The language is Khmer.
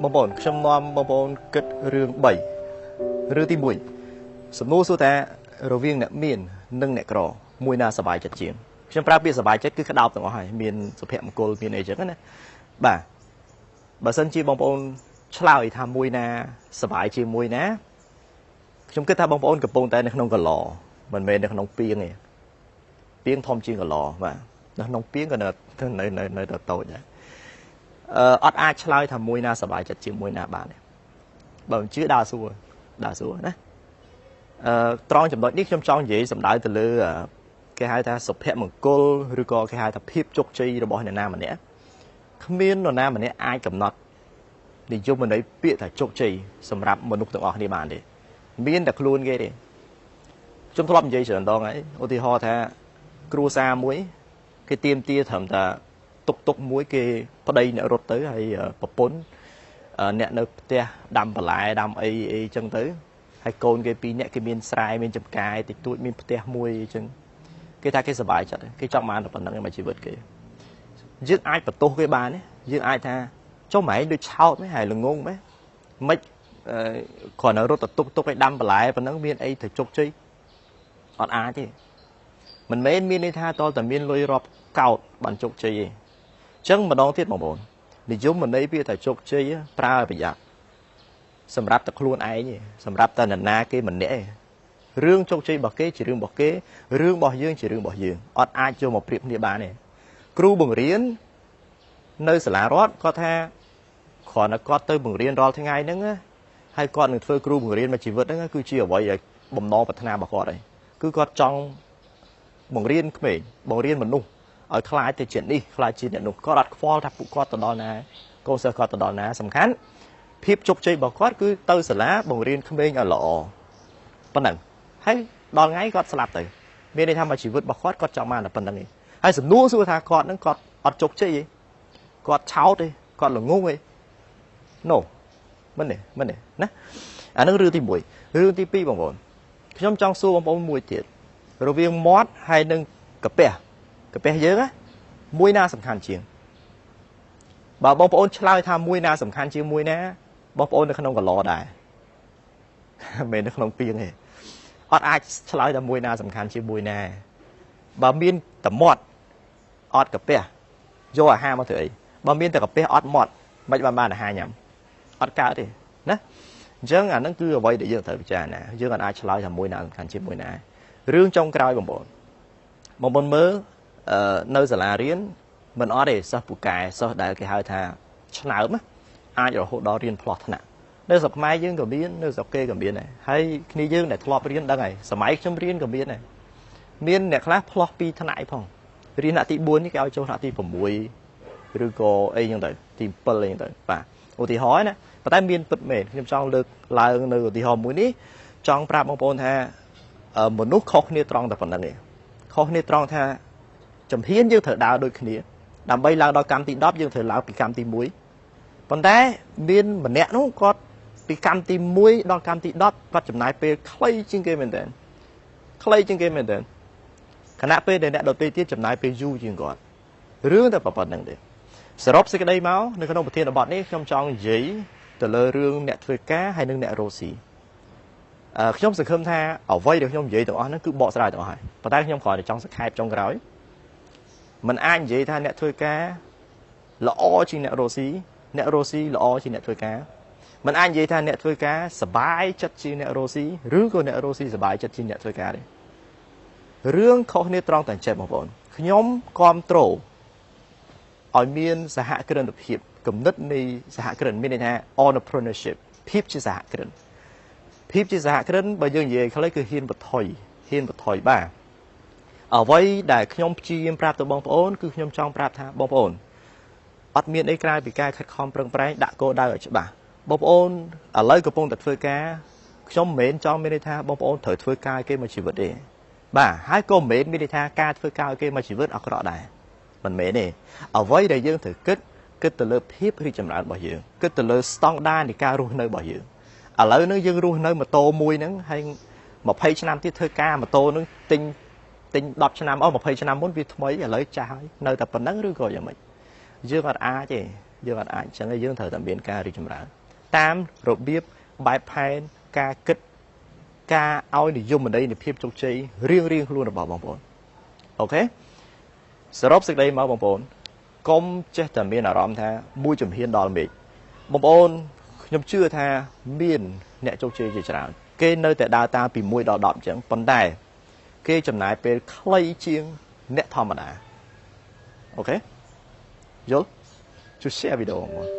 បងប្អូនខ្ញុំនាំបងប្អូនគិតរឿង3រឿងទី1សំណួរសួរថារវាងអ្នកមាននិងអ្នកក្រមួយណាសប្បាយចិត្តជាងខ្ញុំប្រើពាក្យសប្បាយចិត្តគឺក្តោបទាំងអស់ហើយមានសុភមង្គលមានអីចឹងណាបាទបើសិនជាបងប្អូនឆ្លើយថាមួយណាសប្បាយជាមួយណាខ្ញុំគិតថាបងប្អូនកំពុងតែនៅក្នុងកឡមិនមែននៅក្នុងពីងទេពីងធំជាងកឡបាទនៅក្នុងពីងក៏នៅនៅនៅតូចដែរអត់អាចឆ្លើយថាមួយណាសប្បាយចិត្តជាមួយណាបានទេបើមិនជឿដើរសួរដើរសួរណាត្រង់ចំណុចនេះខ្ញុំចង់និយាយសម្ដៅទៅលើគេហៅថាសុភមង្គលឬក៏គេហៅថាភាពជោគជ័យរបស់អ្នកណាម្នាក់គ្មាននរណាម្នាក់អាចកំណត់និយមន័យពាក្យថាជោគជ័យសម្រាប់មនុស្សទាំងអស់គ្នាបានទេមានតែខ្លួនគេទេខ្ញុំធ្លាប់និយាយច្រើនដងហើយឧទាហរណ៍ថាគ្រួសារមួយគេទៀមទាត្រឹមតែតុកតុកមួយគេប្តីអ្នករត់ទៅហើយប្រពន្ធអ្នកនៅផ្ទះដាំបន្លែដាំអីអីចឹងទៅហើយកូនគេពីរអ្នកគេមានស្រែមានចំការតិចតួចមានផ្ទះមួយអីចឹងគេថាគេសប្បាយចិត្តគេចង់បានតែប៉ុណ្្នឹងឯងមកជីវិតគេយើងអាចបន្ទោសគេបានទេយើងអាចថាចុះម៉ែងដូចឆោតមែនហើយល្ងងមែនមិនគ្រាន់តែរត់ទៅទុកទុកឲ្យដាំបន្លែប៉ុណ្ណឹងមានអីទៅជោគជ័យអត់អាចទេមិនមែនមានន័យថាតតែមានលុយរាប់កោតបានជោគជ័យទេអញ្ចឹងម្ដងទៀតបងប្អូននិយមន័យពាក្យថាជោគជ័យប្រើឲ្យប្រយ័ត្នសម្រាប់តែខ្លួនឯងទេសម្រាប់តែនរណាគេម្នាក់ឯងរឿងជោគជ័យរបស់គេជារឿងរបស់គេរឿងរបស់យើងជារឿងរបស់យើងអត់អាចយកមកប្រៀបគ្នាបានទេគ្រូបង្រៀននៅសាលារដ្ឋគាត់ថាគ្រាន់តែគាត់ទៅបង្រៀនរាល់ថ្ងៃហ្នឹងហើយគាត់នឹងធ្វើគ្រូបង្រៀនមួយជីវិតហ្នឹងគឺជាអ្វីដែលបំណងប្រាថ្នារបស់គាត់ហើយគឺគាត់ចង់បង្រៀនក្មេងបង្រៀនមនុស្សឲ្យខ្លាចទៅជានេះខ្លាចជាអ្នកនោះគាត់អត់ខ្វល់ថាពួកគាត់ទៅដល់ណាកូនសិស្សគាត់ទៅដល់ណាសំខាន់ភាពជោគជ័យរបស់គាត់គឺទៅសាលាបង្រៀនក្មេងឲ្យល្អប៉ុណ្ណឹងហើយដល់ថ្ងៃគាត់ស្លាប់ទៅមានន័យថាមួយជីវិតរបស់គាត់គាត់ចង់បានតែប៉ុណ្្នឹងឯងហើយសំណួរសួរថាគាត់នឹងគាត់អត់ជោគជ័យទេគាត់ឆោតទេគាត់ល្ងងទេ No មិនទេមិនទេណាអានឹងរឿងទី1រឿងទី2បងប្អូនខ្ញុំចង់សួរបងប្អូនមួយទៀតរវាងមាត់ហើយនិងកាពះកាពះយើងណាមួយណាសំខាន់ជាងបើបងប្អូនឆ្លើយថាមួយណាសំខាន់ជាងមួយណាបងប្អូននៅក្នុងកឡដែរមិនមែននៅក្នុងពីងទេអត់អាចឆ្លើយថាមួយណាសំខាន់ជាមួយណាបើមានតែមាត់អត់កាពះយកអាហារមកធ្វើអីបើមានតែកាពះអត់មាត់មិនបានអាហារញ៉ាំអត់កើតទេណាអញ្ចឹងអានឹងគឺអ្វីដែលយើងត្រូវពិចារណាយើងអាចឆ្លើយថាមួយណាសំខាន់ជាមួយណារឿងចុងក្រោយបងប្អូនបងប្អូនមើលនៅសាលារៀនមិនអត់ទេសិស្សពូកែសិស្សដែលគេហៅថាឆ្នើមអាចរហូតដល់រៀនផ្លោះថ្នាក់នៅស្រុកខ្មែរយើងក៏មាននៅស្រុកគេក៏មានដែរហើយគ្នាយើងដែលធ្លាប់រៀនដឹងហើយសម័យខ្ញុំរៀនក៏មានដែរមានអ្នកខ្លះផ្លោះពីថ្នាក់ផងរៀនថ្នាក់ទី4នេះគេឲ្យចូលថ្នាក់ទី6ឬក៏អីចឹងទៅទី7អីចឹងទៅបាទឧទាហរណ៍ណាប៉ុន្តែមានពិតមែនខ្ញុំចង់លើកឡើងនៅឧទាហរណ៍មួយនេះចង់ប្រាប់បងប្អូនថាមនុស្សខុសគ្នាត្រង់តែប៉ុណ្្នឹងឯងខុសគ្នាត្រង់ថាជំហានយើងត្រូវដើរដូចគ្នាដើម្បីឡើងដល់កម្មទី10យើងត្រូវឡើងពីកម្មទី1ប៉ុន្តែមានម្នាក់នោះគាត់ពីកម្មទី1ដល់កម្មទី10គាត់ចំណាយពេលខ្លីជាងគេមែនទែនខ្លីជាងគេមែនទែនខណៈពេលដែលអ្នកដទៃទៀតចំណាយពេលយូរជាងគាត់រឿងតែប៉ុណ្្នឹងទេសរុបសេចក្តីមកនៅក្នុងប្រធានបទនេះខ្ញុំចង់និយាយទៅលើរឿងអ្នកធ្វើការហើយនិងអ្នករកស៊ីខ្ញុំសង្ឃឹមថាអ្វីដែលខ្ញុំនិយាយទាំងអស់ហ្នឹងគឺបកស្រាយទាំងអស់ហើយប៉ុន្តែខ្ញុំគ្រាន់តែចង់សង្ខេបចុងក្រោយមិនអាចនិយាយថាអ្នកធ្វើការល្អជាងអ្នករកស៊ីអ្នករកស៊ីល្អជាងអ្នកធ្វើការមិនអាចនិយាយថាអ្នកធ្វើការសប្បាយចិត្តជាងអ្នករកស៊ីឬក៏អ្នករកស៊ីសប្បាយចិត្តជាងអ្នកធ្វើការទេរឿងខុសគ្នាត្រង់តែចេះបងប្អូនខ្ញុំគាំទ្រឲ្យមានសហគ្រិនភាពគំនិតនៃសហគ្រិនមានន័យថា entrepreneurship ភាពជាសហគ្រិនភាពជាសហគ្រិនបើយើងនិយាយខ្លីគឺហ៊ានបន្ថយហ៊ានបន្ថយបាទអ្វីដែលខ្ញុំព្យាយាមប្រាប់ទៅបងប្អូនគឺខ្ញុំចង់ប្រាប់ថាបងប្អូនអត់មានអីក្រៅពីការខិតខំប្រឹងប្រែងដាក់គោលដៅឲ្យច្បាស់បងប្អូនឥឡូវកំពុងតែធ្វើការខ្ញុំមិនមែនចង់មានន័យថាបងប្អូនត្រូវធ្វើការឲ្យគេមួយជីវិតទេបាទហើយក៏មិនមែនមានន័យថាការធ្វើការឲ្យគេមួយជីវិតអាក្រក់ដែរមិនមែនទេអ្វីដែលយើងត្រូវគិតគិតទៅលើភាពរីកចម្រើនរបស់យើងគិតទៅលើស្តង់ដារនៃការរស់នៅរបស់យើងឥឡូវនេះយើងរស់នៅម៉ូតូមួយហ្នឹងហើយ20ឆ្នាំទៀតធ្វើការម៉ូតូហ្នឹងទិញ10ឆ្នាំអស់20ឆ្នាំមុនវាថ្មីឥឡូវចាស់ហើយនៅតែប៉ុណ្្នឹងឬក៏យ៉ាងម៉េចយើងអត់អាចទេ យើងអត់អាចអញ្ចឹងទេយើងត្រូវតែមានការរីកចម្រើនតាមរបៀបបែបផែនការគិតការឲ្យនិយមន័យនៃភាពជោគជ័យរៀងរៀងខ្លួនរបស់បងប្អូន OK សរុបសេចក្តីមកបងប្អូនកុំចេះតែមានអារម្មណ៍ថាមួយជំហានដល់មេឃបងប្អូនខ្ញុំជឿថាមានអ្នកជោគជ័យជាច្រើនគេនៅតែដើរតាមពី1ដល់10អញ្ចឹងប៉ុន្តែគេចំណាយពេលខ្លីជាងអ្នកធម្មតា OK យល់ជួយ share វីដេអូបង